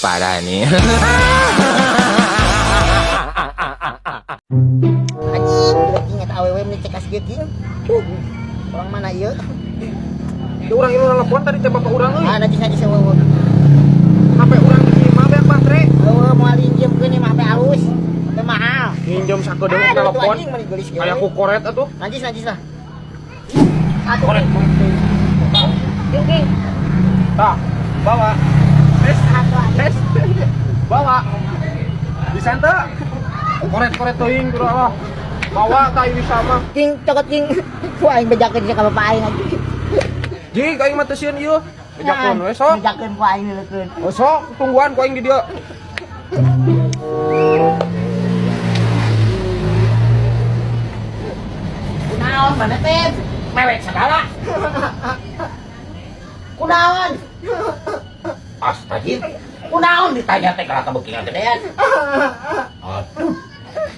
Parah nih. Anjing, leutik eta awewe meni cekas kieu king. Orang mana ieu? Di urang ieu nelpon tadi teh bapak urang euy. Ah, najis najis eueuh. HP urang di imah beak baterai. Eueuh moal injemkeun ieu mah HP alus. HP mahal. Nginjem sakedeung Aduh, tuh telepon. anjing meni geulis kieu. Aya ku koret atuh. Najis najis lah. Atuh. King king. Tah, bawa. Tes, Atuh anjing. tes. Bawa. Bisa teu? Koret-koret teuing kudu Allah. Bawa ka ieu bisa mah. King cokot king. Ku aing bejakeun sia ka bapak aing anjing. Jig aing mah teu sieun ieu. Bejakeun we sok. Bejakeun ku aing leukeun. Oh, sok tungguan ku aing di dieu. Kunaon mana teh? Mewek segala. Kunaon? Astagfirullah. Kunaon ditanya teh kalau kamu kingan gedean. Aduh.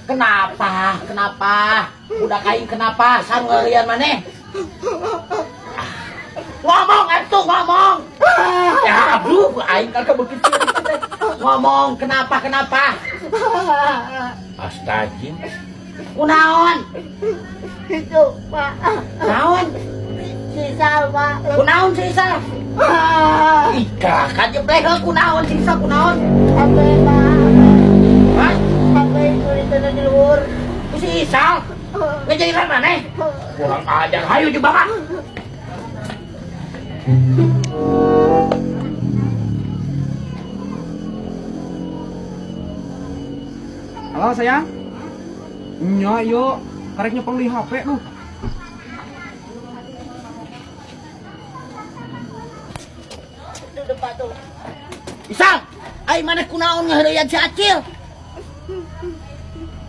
Kenapa? Kenapa? Budak aing kenapa? Sanggeurian maneh? Ngomong atuh ngomong. Ya aduh, aing kan kebeuki teh. Ngomong kenapa kenapa? Astagfirullah. Kunaon? Itu, Pak. Naon? Sisal, Pak. Kunaon si Isal? Ika kan jebleh heuh kunaon si Isal kunaon? HP, Pak. Hah? HP itu di di luhur. Si Isal? Ngejairan maneh? Kurang ajar, hayu dibawa. Halo sayang. Nya ieu karek nyepeng di HP duh. Itu Pak tuh. Isal, ai maneh kunaon ngaheureuyan si Acil?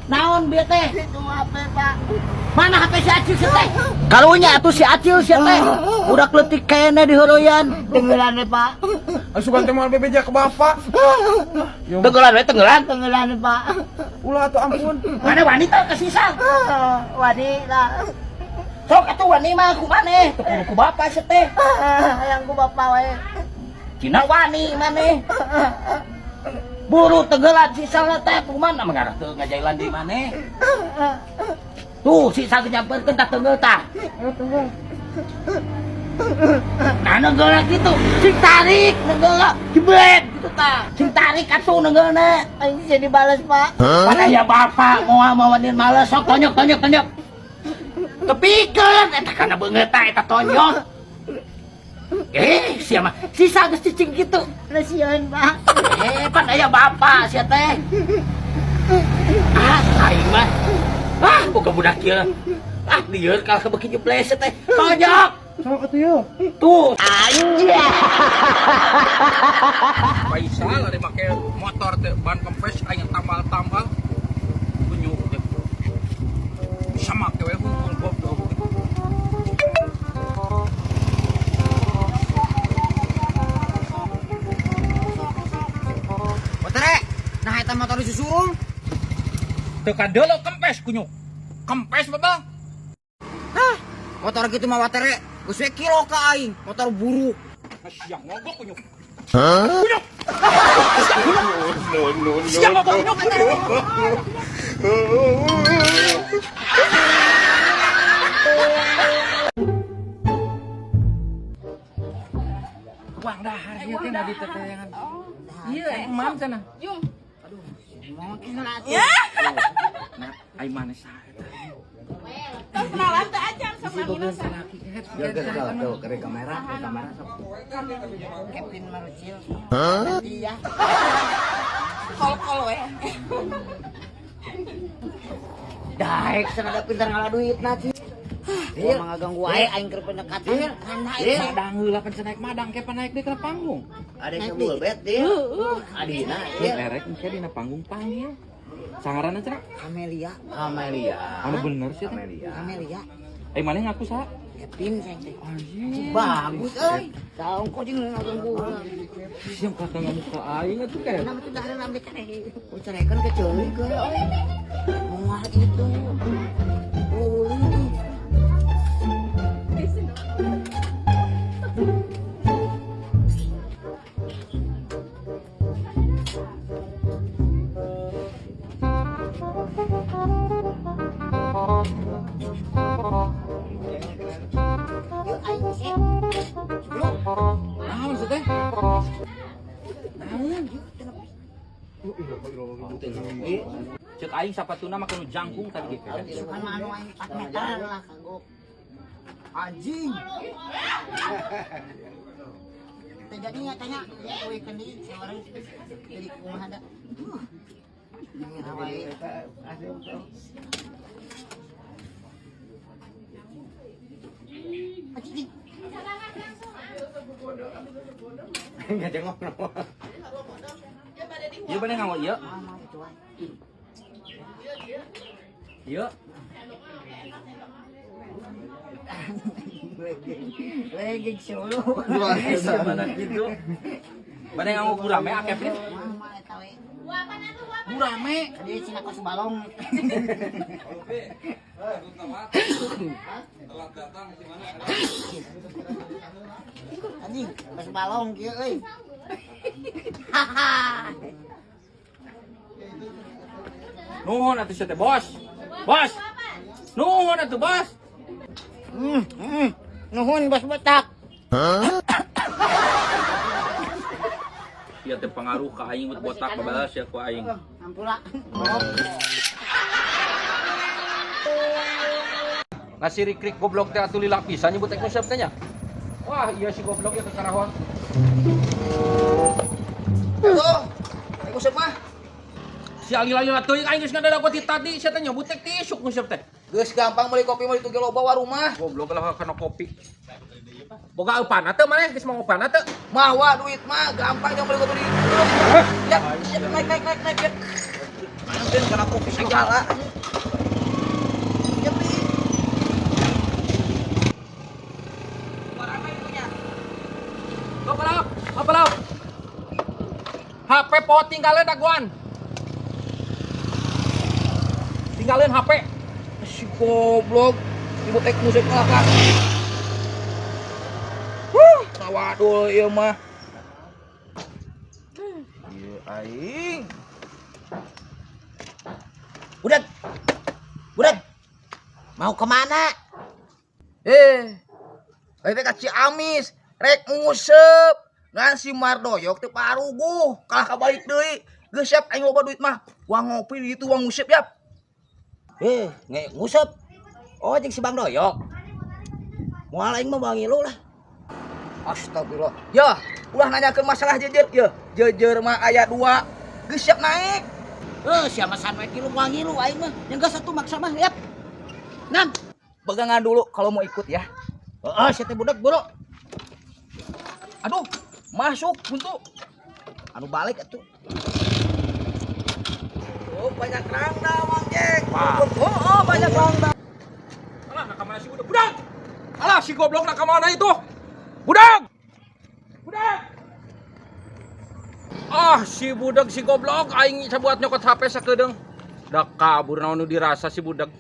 Naon bieu teh? Itu HP, Pak. Mana HP si Acil si teh? Karunya atuh si Acil si teh. Budak leutik keneh diheureuyaan. Tenggelan, Pak. Asukan teh moal bebeja ke bapak. Yo, Tenggelan we tenggelan. Tenggelan, Pak. ulah atuh ampun. Mana wanita ke si Isal? Wani lah. Sok atuh wani mah ku maneh, teu kudu ku bapak si teh. Yang ku bapak wae. Cina wani maneh. Buru tenggelan si Isal teh kumaha mengarah teu ngajailan di maneh. Tuh si Isal nyamperkeun tah tenggel tah. Ayo tunggu. Nah nenggel gitu, sing tarik nenggel jebret gitu tah. Sing tarik atuh nenggelna. Aing bisa dibalas, Pak. Mana ya bapak moal mawanin males sok tonyok tonyok tonyok. Tepikeun eta kana beungeut tah eta tonyok. Eh, sia mah sisa geus cicing kitu. Resian, Pak. Eh, pan aya bapak sia teh. Ah, aing mah. Ah, boga budak kieu. Ah, lieur kalah kebeki jebles sia teh. Tonyok. Sok atuh yeuh. Tuh, Faisal ada make motor teh ban kempes aing tambal-tambal. Kunyuk teh. Bisa make we hungkul goblok. Motor nah eta motor disusurung. Teu kadeuleu kempes kunyuk. Kempes babang. Hah, motor gitu mah watere. Geus we kilo ka aing, motor buruk. Siang ngogok kunyuk. Kunyuk. Siang ngogok kunyuk. Uang dahar ieu teh di teteangan. Iya, emam cenah. Jung. Nah, ai maneh saha eta? Tos kenalan teh acan sok namina saha. Ya tuh, ke kamera, ke kamera sok. Kevin Marucil. Iya. Kol-kol we. Daek cenah pintar ngalah duit na sih. Iya, mah ngaganggu wae aing keur pendekatan. Kana Iya, eta. madang heula pan naik madang ke pan naik deui kana panggung. Ada sebul bet dia. Adina, Iya, erek engke dina panggung panggil. Sangaranna cenah. Amelia, Amelia. Anu bener sih teh. Amelia. Amelia. Eh maneh ngaku saha? Kevin sayang teh. Anjing. Bagus euy. Saung kok jeung ngaganggu. Siang kata ngamuk ka aing atuh kayak. Kenapa tuh dahar ambil cere? Oh, cerekan ke ceuli ke euy. Moal itu. Uli. Cek aing sapatuna mah nu jangkung tadi gitu. Kan mah anu aing 4 meter lah kagok. Anjing. Teu jadi nya tanya euy kendi sawarang jadi kumaha da. Nang wae. Anjing. Enggak jengok. Ieu bade nganggo ieu. Mama itu wae. Ieu. Legeng solo. Mana gitu. Bade nganggo gurame ah Kevin. Mama eta we. Gurame. Tadi cina kos balong. Anjing, kos balong kieu euy. Haha. Nuhun atuh sia teh, Bos. Bos. Nuhun atuh, Bos. Nuhun bos botak. Ieu teh pengaruh ka aing buat botak babalas ya ku aing. Ampura. Nasi rikrik goblok teh atuh lila pisan nyebut teh konsep teh nya. Wah, iya si goblok ya ke Karawang. Tuh, aing usep mah. Si alila-lila teuing aing geus ngadadak ti tadi sia teh nyebut teh tisuk ngusep teh. Geus gampang meuli kopi mah ditu ge loba warung mah. Goblok lah kana kopi. Boga eupanna teu maneh geus mau eupanna teu? Mawa duit mah gampang yang beli kopi di. Ya, siap naik naik naik naik. Ya. Mantun kana kopi segala. Ya, Pi. Bapak bapak HP po tinggalin daguan. Tinggalin HP. Si goblok, ibu tek musik kalah. Huh, ngawadul ieu mah. Ieu aing. Budak. Budak. Mau kemana? Aing teh ka Ciamis, rek nguseup. Ngan si Mardoyok teh paruguh, kalah kabalik deui. Geus siap aing loba duit mah. Wah ngopi di ditu wah nguseup yap. Nguseup. Oh, jeung si Bang Doyok. Moal aing mah moal ngilu lah. Astagfirullah. Ya, ulah nanyakeun masalah jejer. Ya, jejer mah aya 2. Geus siap naik. Siapa sampai kilu moal ngilu aing mah. Yang geus satu maksa mah, yap. Nam. Pegangan dulu kalau mau ikut ya. Heeh, sia teh budak buru. Aduh, masuk buntu. Anu balik atuh. Oh, banyak rangda, Mang Jack. Oh, banyak rangda. Alah, nak mana si budak? Budak! Alah, si goblok nak mana itu? Budak! Budak! Ah, si budak si goblok aing sabuat nyokot HP sakedeung. Da kabur naon nu dirasa si budak.